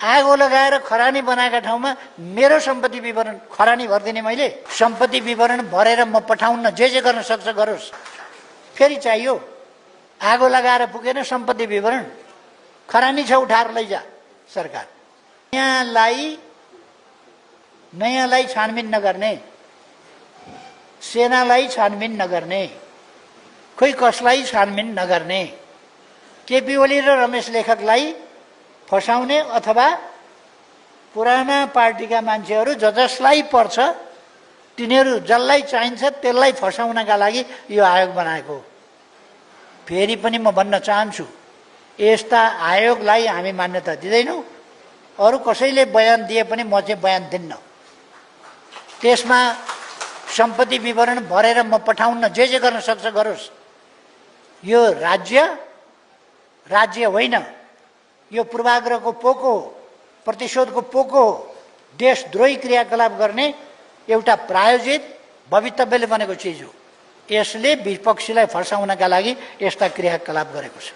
आगो लगाएर खरानी बनाएका ठाउँमा मेरो सम्पत्ति विवरण खरानी भर्दिने मैले सम्पत्ति विवरण भरेर म पठाउन जे गर्न सक्छ गरोस्। फेरि चाहियो आगो लगाएर पुगेन सम्पत्ति विवरण खरानी छ उठाएर लैजा सरकार। नयाँलाई छानबिन नगर्ने, सेनालाई छानबिन नगर्ने, खोइ कसलाई छानबिन नगर्ने, केपी ओली र रमेश लेखकलाई फसाउने अथवा पुराना पार्टीका मान्छेहरू जसलाई पर्छ तिनीहरू जसलाई चाहिन्छ त्यसलाई फसाउनका लागि यो आयोग बनाएको। फेरि पनि म भन्न चाहन्छु, यस्ता आयोगलाई हामी मान्यता दिँदैनौँ। अरू कसैले बयान दिए पनि म चाहिँ बयान दिन्न। त्यसमा सम्पत्ति विवरण भरेर म पठाउन जे गर्न सक्छ गरोस्। यो राज्य होइन, यो पूर्वाग्रहको पोको हो, प्रतिशोधको पोको हो, देशद्रोही क्रियाकलाप गर्ने एउटा प्रायोजित भवितव्यले बनेको चिज हो। यसले विपक्षीलाई फर्साउनका लागि यस्ता क्रियाकलाप गरेको छ।